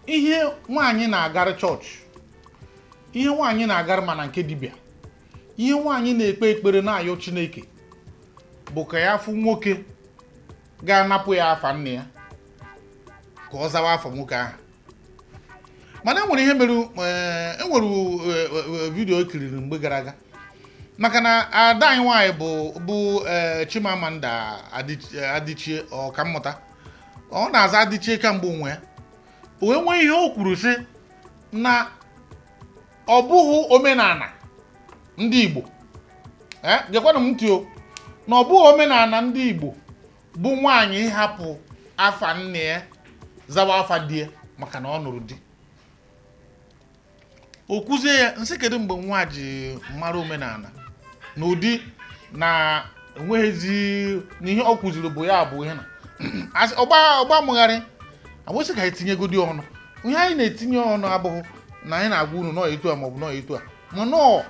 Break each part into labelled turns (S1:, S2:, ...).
S1: Ihe nwaanyị na-agara chọọchị, ihe nwaanyị na-agara mana nke dibịa, ihe nwaanyị na-ekpe ekpere na-ayọ Chineke bụ ka ya fụ nwoke ga-anapụ ya afa nne ya ka ọ zawa afa nwoke ahụ. Mana enwere ihe mere, enwere video ekiriri mgbe gara aga maka na ada anyị nwaanyị bụ Chimamanda Adichie, ọkammụta, ọ na-aza Adichie kamgbe onwe ya o wee nwee ihe o kwuru, sị na ọ bụghị omenala ndị Igbo, gekwanụ m ntị o, na ọ bụghị omenala ndị Igbo bụ nwaanyị ịhapụ afa nne ya zawa afa di ya maka na ọ nụrụ di. O kwuzie ya nsị, kedu mgbe nwa ji mara omenala na ụdị na enweghịzi n'ihe ọ kwuziri bụ ya bụ ihe na asị ọgba ọgba mụgharị agbụsị ka anyị tinyegodi ọnụ. Ihe anyị na-etinye ọnụ abụghị na anyị na-agwa unu nọọ etu a maọbụ nọọ etu a, ma nọọ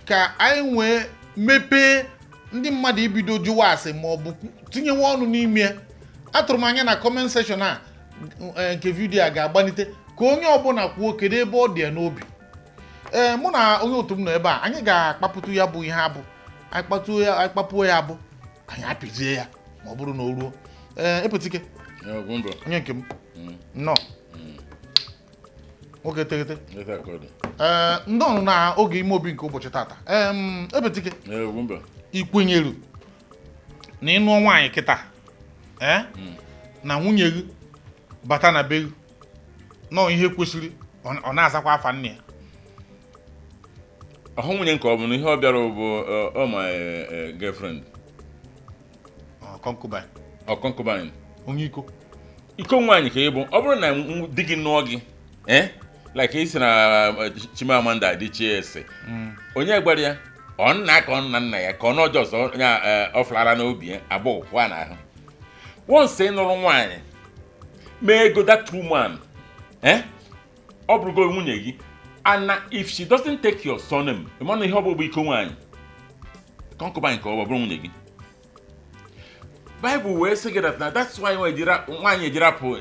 S1: ka anyị nwee mepee ndị mmadụ ibido jụwa ase maọbụ tinyewe ọnụ n'ime ya. Atụrụ m anya na comment section a, nke video a ga-agbalite ka onye ọbụla kwuo kedu ebe ọ dị ya n'obi. Ee, mụ na onye otu m nọ ebe a, anyị ga-akpapụtụ ya bụ ihe abụ anyị kpatuo ya, anyị kpapuo ya abụ, anyị apịzie ya ma ọ bụrụ na o ruo. Ee, Epetike.
S2: Ya, Ugwumba.
S1: Onye nke m, nnọọ, nwoke teghete.
S2: Efe ka ọ dị.
S1: Ee, ndị ọrụ na oge ime obi nke ụbọchị tata. Epetike.
S2: Ya, Ugwumba.
S1: Ị kwenyere na ịnụọ nwaanyị kịta, ee, na nwunye gị bata na be gị nọọ ihe kwesịrị ọ na-azakwa afa nne ya?
S2: Ọhụ nwunye nke ọ bụ na ihe ọ bịara bụ ọ my girlfriend.
S1: Ọ concubine.
S2: Ọ concubine.
S1: Onye iko.
S2: Iko nwaanyị ka ị bụ. Ọ bụrụ na di gị nụọ gị, like isi na Chimamanda Adichie ese onye gwara ya, ọ nna ka ọ nna nna ya ka ọ n'ọjọọ ọzọ ya, ọ fụlara n'obi ya agbọghọ pụọ n'ahụ. Once ị nụrụ nwaanyị mee ego that woman, ọ bụrụgo nwunye gị, and na if she doesn't take your surname, ị ma na ihe ọ bụ iko nwaanyị, concubine ka ọ bụ, bụrụ nwunye gị. Bible wee sị gị that na that's why nwaanyị eji rapụ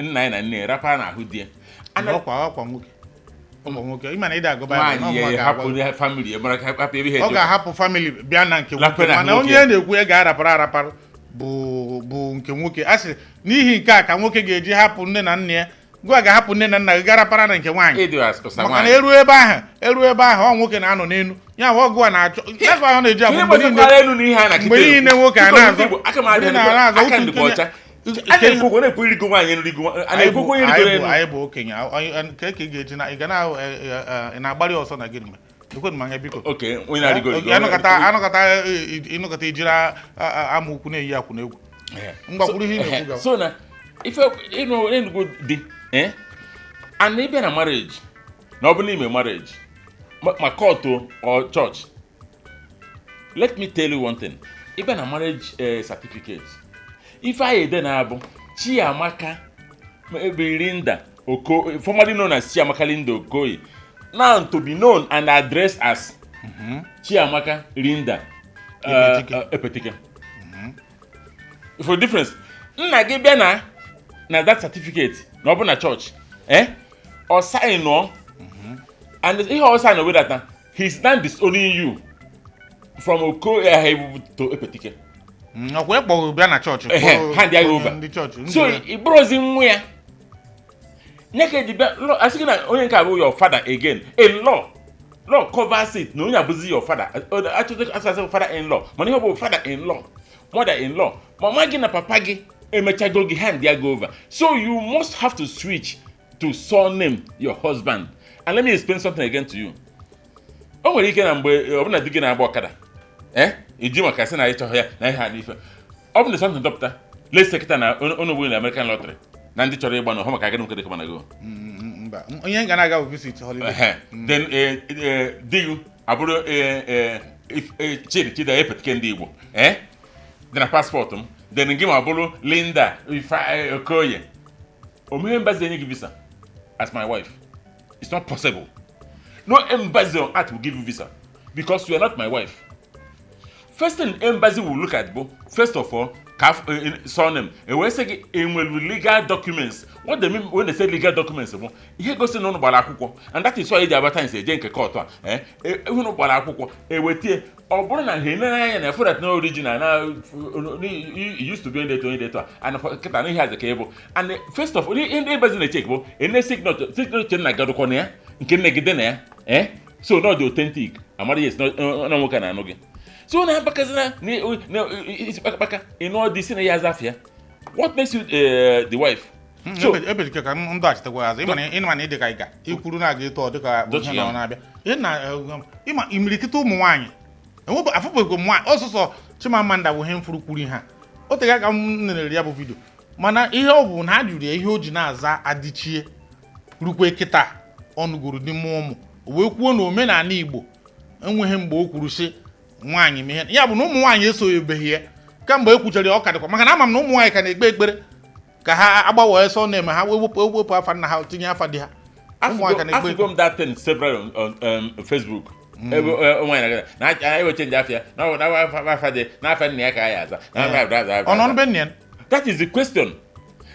S2: nna ya na nne ya rapa n'ahụ di ya. And na
S1: Ọkwa nwoke, ọkwa nwoke, ịma na ịda agụ Baịbụl na
S2: nwaanyị
S1: ọ
S2: ya
S1: ga-agwa
S2: hapụ
S1: gị.
S2: ya family ya mara ka hapụ ebe ihe
S1: Ọ
S2: dị.
S1: ga-ahapụ family bịa na nke nwoke.
S2: Lapụ na
S1: Mana
S2: nwoke.
S1: onye na-ekwu ya ga-arapara arapara bụ nke nwoke. A sị n'ihi nke a ka nwoke ga-eji hapụ nne na nna ya. Gụa ga-ahapụ nne na nna gị garapara na nke nwaanyị.
S2: Ịdị ụsa
S1: Maka na
S2: nwaanyị.
S1: eruo ebe ahụ, eruo ebe ahụ, ọ nwoke na-anọ n'elu ya, bụ ọgụ a na-achọ. That's why ọ na-eji abụ
S2: Ihe
S1: mgbe niile
S2: gbasakwara elu na ihe a na
S1: mgbe niile nwoke a na-azọ
S2: aka m adị
S1: ndị na-azọ
S2: aka
S1: otu
S2: ndịkwa ọcha. A na-ekwu na-ekwu irigo nwaanyị elu, rigo a
S1: Anyị
S2: na-ekwu
S1: bụ
S2: onye
S1: anyị
S2: rigoro
S1: bụ
S2: elu.
S1: Anyị bụ okenye. Ka ị ga-eji na ị ga na ị na-agbalị ọsọ na gịnị mere? Ekwenụ m anya, biko.
S2: Oke onye na-arịgo rigo.
S1: Anọkọta anọkọta, ịnọkọta ijiri ama ukwu na-eyi akwụ n'egwu. Mgbakwuru ihe ị na-ekwu gawa.
S2: So na ife ịnụ ịnụgo dị, and ịbịa na marriage, na ọ bụ n'ime marriage ma court or church, let me tell you one thing: ịbịa na marriage certificate, ife anyị ede na-abụ Chiamaka ebe Linda Oko, formerly known as Chiamaka Linda Okoye, now to be known and addressed as Chiamaka Linda
S1: Epetike.
S2: Epetike. For difference, nna gị bịa na that certificate, na ọ bụ na church, ọ sign nọ, and ihe ọ sign wey that na he is now disowning you from Okoye to Epetike.
S1: Ọkwa ịkpọrọ bịa na chọọchị.
S2: Ehe, hand ya over.
S1: Ndị chọọchị.
S2: So ị bụrụzi nwa ya nye ka eji bịa asị gị na onye nke a bụ your father again. In law, law covers it na onye abụzi your father. Achọghị asasị father in law, mana ihe ọ bụ father in law, mother in law, mama gị na papa gị emechago gị hand ya go over. So you must have to switch to surname your husband. And let me explain something again to you. O nwere ike na mgbe ọbụna di gị na-agba ọkada, iji maka sị na ịchọghị ya na ihe a n'ife, ọ bụ na something dọpụta, let's say kịta na unu bụ na American lottery na ndị chọrọ ịgba na ọhụ maka agadi nwoke dịka mana go.
S1: Mba, onye ga na-aga bụ visit holiday.
S2: Ehe. Then di gị abụrụ Chidi Chidi Epetike ndị Igbo, dị na passport m, then gị ma bụrụ Linda Ife Okoye, omeghe embassy enye gị visa as my wife. It's not possible. No embassy on earth will give you visa because you are not my wife. First thing embassy will look at bụ, first of all, Ka surname e wee sị gị enwere legal documents. What they mean when they say legal documents bụ ihe gosi na ụnụ gbara akwụkwọ, and that is why eji abata nsi eje nke court a. Ụnụ gbara akwụkwọ, ewetie, ọ bụrụ na ha enere anya na that na original na you used to be onye onye deto a, and kịta na ihe aza ka ị bụ. And first of all, ihe ndị ebe na-echek bụ ene signature nna gadụkọ na ya, nke nne gị dị na ya, so not the authentic amara. Yes, na nwoke na-anụ gị, so na abakazina na isi kpakakpaka ịnụọ dị si na ya azafịa. What makes you the wife?
S1: So ebelike ka m dọghachitekwa azụ. Ịma na ịdị ka ịga ikwuru na-aga eto ọ dịka ihe na ọ na-abịa ihe na ịma imirikiti ụmụ nwaanyị enwebụ afụbeghị m nwaanyị ọsụsọ Chimamanda bụ ihe m furu kwuru ihe a. O teghị aka m nenere ya bụ video, mana ihe ọ bụ na a jụrụ ya ihe o ji na-aza Adichie rukwe kịta ọnụgoro n'ime ụmụ, o wee kwuo na omenala Igbo enweghị mgbe o kwuru sị nwaanyị mee ihe ya bụ na ụmụ nwaanyị esonyebeghị ya kamgbe e kwuchara ya. Ọ ka dịkwa maka na ama m na ụmụ nwaanyị ka na-ekpe ekpere ka ha agbanwee sọ na-eme ha wepụ wepụ afa nna ha, tinye afa di ha. Ụmụ nwaanyị ka na-ekpe.
S2: Afụgo m that thing several on Facebook ebe nwaanyị na-aga na ewe change afịa na na afa dị n'afa nna ya ka ya aza na
S1: ọ nọ be nna ya.
S2: That is the question,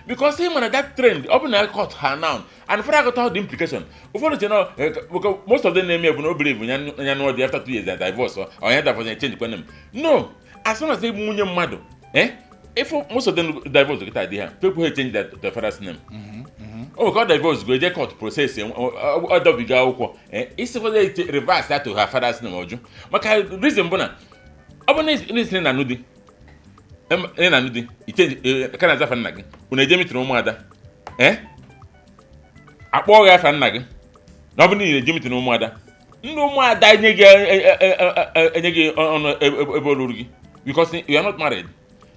S2: because him na that trend ọ bụ na court ha now and further got the implication. Ụfọdụ che na because most of them na-eme bụ na o believe ya ya nụọ dị, after 2 years na divorce or ya divorce ya change kwenem. No, as soon as they nwunye mmadụ, if most of them divorce kịta di ha people ha change their father's name. O ka ọ divorce go eje court process, ọ dọbiga akwụkwọ, isi fọdụ reverse that to her father's name, ọjụ, maka reason bụ na ọ bụ na isi na anụ di ị na-anụ di ichange ka na azafa nna gị, unu eje meeting ụmụada, akpọọ gị afa nna gị, na ọ bụ na ị na-eje meeting ụmụada, ndị ụmụada enye gị enye gị ọnụ ebe o ruru gị, because you are not married.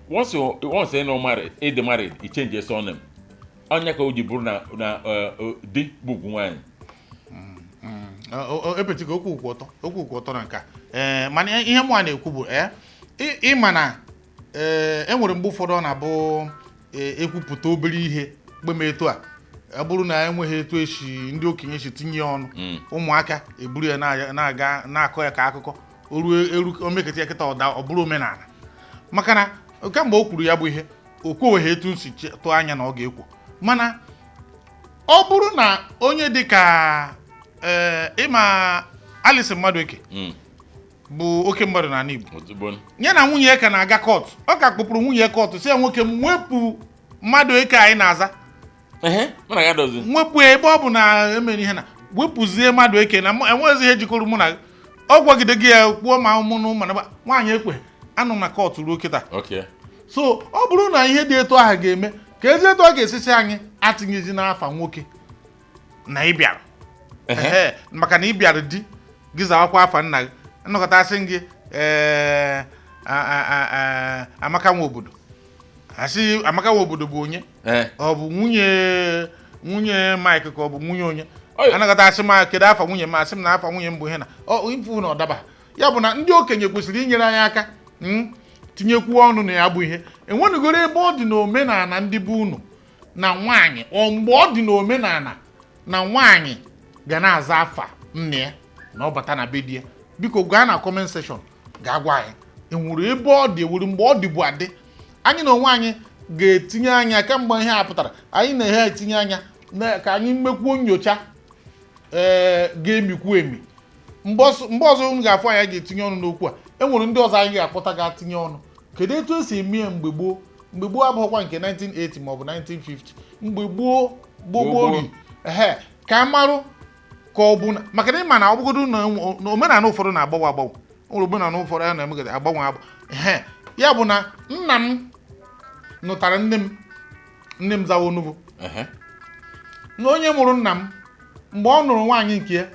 S2: Once you not married, ị dị married, i change your surname. Ọnya ka o ji bụrụ na di bụ ugwu nwaanyị.
S1: Epetigo okwu kwụ ọtọ, okwu kwụ ọtọ na nke a. Ee, mana ihe mụ a na-ekwu bụ ịma na e nwere mgbe ụfọdụ ọ na-abụ ekwupụta obere ihe mgbe m etu a, ọ bụrụ na enweghị etu esi ndị okenye si tinye ya ọnụ, ụmụaka eburu ya na-aga na-akọ ya ka akụkọ. O ruo eru o meketa ya kịta, ọda ọ bụrụ omenala, maka na kemgbe o kwuru ya bụ ihe, o kweweghị etu m si tụọ anya na ọ ga-ekwo. Mana ọ bụrụ na onye dị ka ịma Alison Madueke bụ oke mmadụ n'ala Igbo,
S2: ozugbo
S1: ya na nwunye ya ka na-aga court, ọ ka kpụpụrụ nwunye ya court, sị ya, "Nwoke m, wepụ Madueke anyị na-aza."
S2: Ehe, mụ na ya dozi.
S1: Mwepụ ya, ebe ọ bụ na emere ihe na wepụzie Madueke na enweghịzi ihe jikọrọ mụ na gị. Ọ gwagide gị ya kwuo ma mụ na ụmụ na nwaanyị ekwe anọ m na court ruo kịta. So ọ bụrụ na ihe dị etu ahụ ga-eme ka ezi etu ọ ga-esisi anyị atinyezi n'afa nwoke na ị bịara, ehe, maka na ị bịara di gị zawakwa afa nna gị, nnọkọta asị gị ee Amaka nwe obodo, asị Amaka nwe obodo bụ onye ọ bụ nwunye Mike ka ọ bụ nwunye onye. Anakọta asị m, "Kedu afa nwunye m?" Asị m na afa nwunye m bụ ihe na ọ ifu na ọ daba ya bụ na ndị okenye kwesịrị inyere anyị aka, tinyekwuo ọnụ na ya bụ ihe. Enwenugoro ebe ọ dị n'omenala ndị bụ unu na nwaanyị, ọ mgbe ọ dị n'omenala na nwaanyị ga na-aza afa nna ya na ọ bata na be di ya? Biko gaa na comment section gaa gwa anyị enwere ebe ọ dị, ewere mgbe ọ dịbu adị. Anyị na onwe anyị ga-etinye anya kemgbe ihe a pụtara, anyị na-ehe etinye anya ka anyị mekwuo nyocha ga-emikwu emi. Mgbe ọzọ unu ga-afụ anyị ga-etinye ọnụ n'okwu a, enwere ndị ọzọ anyị ga-akpọta ga-atinye ọnụ. Kedu etu esi eme ya mgbe gboo? Mgbe gboo abụghịkwa nke 1980 maọbụ 1950, mgbe gboo gboo gboo ri ehe ka a marụ ka ọ bụ maka na ịma na ọ bụgodu na omenala ụfọdụ na-agbanwe agbanwe, o nwere omenala ụfọdụ a na-emegide agbanwe agbanwe. Ehe, ya bụ na nna m nụtara nne m, nne m zawa onugbu na onye mụrụ nna m, mgbe ọ nụrụ nwaanyị nke ya,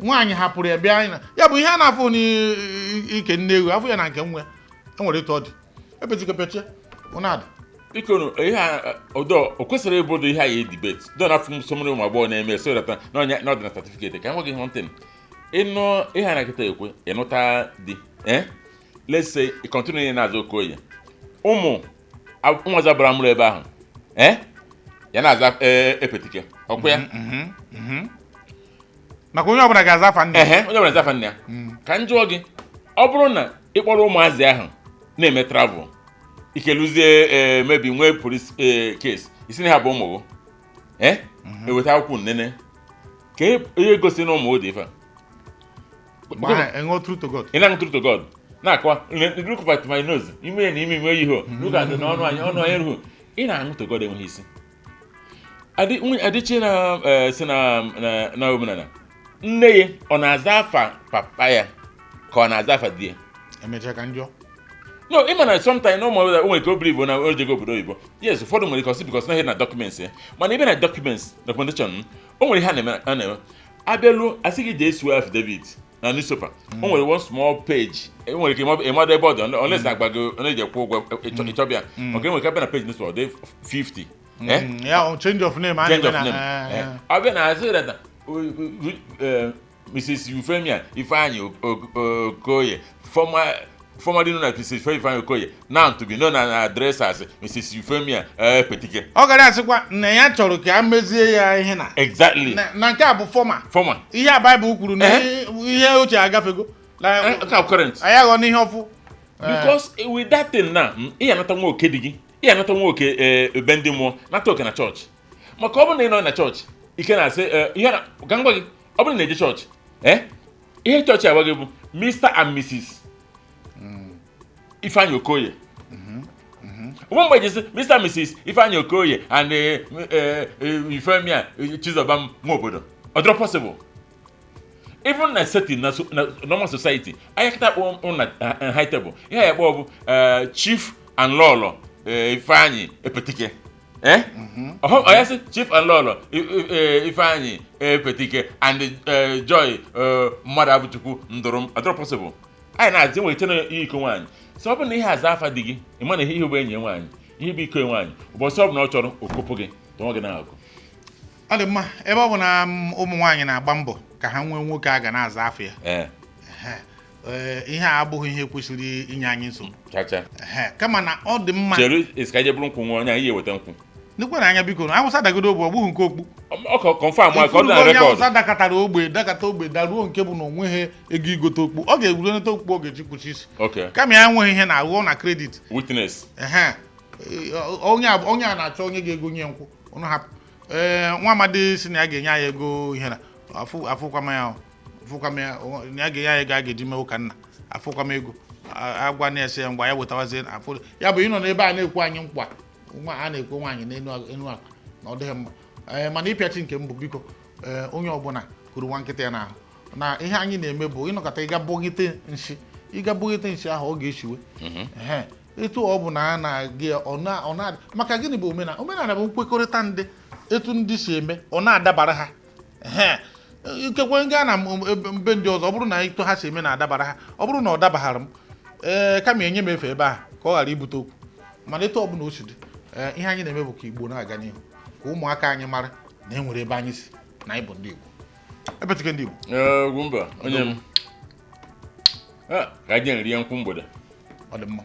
S1: nwaanyị hapụrụ ya bịa anyị na ya bụ ihe a na-afụ n'ike nne ewu afụ ya na nke nwe e nwere etu ọ dị epetikepechie ụnadị.
S2: Biko nụ, ihe a ọdọ o kwesịrị ịbụ ihe a ya debate dọ na afụ so many ụmụ agbọghọ na-eme so that na ọnya na ọ dị na certificate ka enweghị ihe ntị ịnụ ihe a na-akịta ekwe ịnụta di, let's say ị continue na-azụ Okoye, ụmụ ụmụazị gbara mụrụ ebe ahụ, ya na-aza epetike ọkwa ya.
S1: Maka onye ọbụla ga-aza afa nne.
S2: Ehe, onye ọbụla aza afa nne ya. Ka m jụọ gị, ọ bụrụ na ị kpọrọ ụmụazị ahụ na-eme travel Ikeluzie mebi nwee police case, isi na ha bụ ụmụ gị, eweta akwụkwọ nnene ka ihe gosi na ụmụ dị ife a.
S1: Mgbe ahụ, enwe truth to God.
S2: Ị na-aṅụ truth to God na-akọwa, "Look at my nose," ime ya na ime ime ihe, "Look at na ọnụ anyị, ọnụ anyị ruhu." Ị na-aṅụ to God enweghị isi. Nwunye Adichie na si na omenala nne ya, ọ na-aza afa papa ya ka ọ na-aza afa di ya?
S1: Emechaa ka njọ.
S2: No, ịma na sometimes na ụmụ o nwere ike o believe na o jego obodo oyibo. Yes, ụfọdụ nwere ike ọsị because na ihe na documents ya, mana ebe na documents, documentation, o nwere ihe a na-eme abịaluo, asị gị jee suo affidavit na newspaper. O nwere one small page, e nwere ike ịmado ebe ọ dị unless na agba gị na-eji kwụ ụgwọ ịchọbịa maka enwere ike abịa na page newspaper, ọ dị 50. Eh?
S1: Ya o, change of name a
S2: Change of
S1: na-eme
S2: name.
S1: na
S2: Abịa na asị that Mrs. Euphemia Ifeanyi Okoye, formerly known as Mrs. Ifeanyi Okoye, now to be known and addressed as Mrs. Euphemia Petike.
S1: Ọ gara asịkwa na ya chọrọ ka a mezie ya ihe na na nke a bụ former.
S2: Former.
S1: Ihe a Baịbụl kwuru na ihe ochie agafego na
S2: Nke a current.
S1: Anyị aghọ n'ihe ọfụ.
S2: Because with that thing now, ị anata nwa oke di gị, ị anata nwa oke ebe ndị mmụọ, nata oke na chọọchị. Maka ọ bụrụ na ị nọ na chọọchị, ike na-asị ihe na ka m gwa gị, ọ bụrụ na ị na-eje chọọchị, ihe chọọchị agwa gị bụ Mr. and Mrs. Ifeanyi Okoye. Ụmụ mgbe jisi Mr. and Mrs. Ifeanyi Okoye and Euphemia Chizobam nwa obodo, ọ dịrọ possible. Even na setting na normal society anyị kịta kpọ na high table, ihe ya kpọ bụ Chief and Lọlọ Ifeanyi Epetike, ọ ya sị Chief and Lọlọ Ifeanyi Epetike and Joy mmadụ abụchukwu ndụrụ m, ọ dịrọ possible. Anyị na-azị nwere na iko nwaanyị, so ọ bụrụ na ihe aza afa di gị, ị ma na ihe bụ enyi ya nwaanyị, ihe bụ iko ya nwaanyị, ụbọchị ọ bụla ọ chọrọ okopụ gị, tọọ gị n'akụ.
S1: Ọ dị mma. Ebe ọ bụ na ụmụ nwaanyị na-agba mbọ ka ha nwee nwoke a ga na-aza afọ ya. Ehe. Ihe a abụghị ihe kwesịrị inye anyị nsogbu.
S2: Chacha.
S1: Ehe. Kama na ọ dị mma.
S2: Chere esi ka anyị jee bụrụ nkwụ nwa onye anyị eweta nkwụ.
S1: Nekwe na anya, biko, na Awụsa dagodo ogbe, ọ bụghị nke okpu.
S2: Ọ ka confirm ka ọ dị na
S1: Ifurugo onye
S2: record.
S1: Awụsa dakọtara ogbe, dakọta ogbe, daruo nke bụ na onweghị ego igote okpu, ọ ga-egwuronata okpu ọ ga-eji kpuchi isi. Kama ya enweghị ihe na-aghọ na credit.
S2: Witness.
S1: Ehe. Onye a na-achọ onye ga-egonye nkwụ ụnụ hapụ. Ee, nwa amadi si na ya ga-enye anyị ego ihe na afụkwa m ya, afụkwa m ya na ya ga-enye anyị ego a ga-eji mee ụka nna, afụkwa m ego. Agwa na-ese ya ngwa ya wetawazie afụ ya bụ ịnọ n'ebe a na-ekwu anyị nkwa nwa a na-ekwe nwaanyị n'elu enu akwa na ọ dịghị mma. Ee, mana ịpịachi nke m bụ, biko, ee, onye ọbụla kuru nwa nkịta ya n'ahụ na ihe anyị na-eme bụ ịnọkọta ịga bọghite nshi, ịga bọghite nshi ahụ ọ ga-eshiwe. Ehe, etu ọ bụ na a na-aga ọ na maka gịnị bụ omenala? Omenala bụ nkwekọrịta ndị, etu ndị si eme ọ na-adabara ha. Ehe, ikekwe gaa na mbe ndị ọzọ, ọ bụrụ na etu ha si eme na-adabara ha, ọ bụrụ na ọ dabaghara m, ee, kama enye m efe ebe ahụ ka ọ ghara ibute okwu. Mana etu ọ bụla o si dị, ee, ihe anyị na-eme bụ ka Igbo na-aga n'ihu, ka ụmụaka anyị mara na e nwere ebe anyị si, na anyị bụ ndị Igbo. Epetike ndị Igbo.
S2: Ee, Ugwumba onye m. Ah, ka anyị rie nkwụ mgbede.
S1: Ọ dị mma.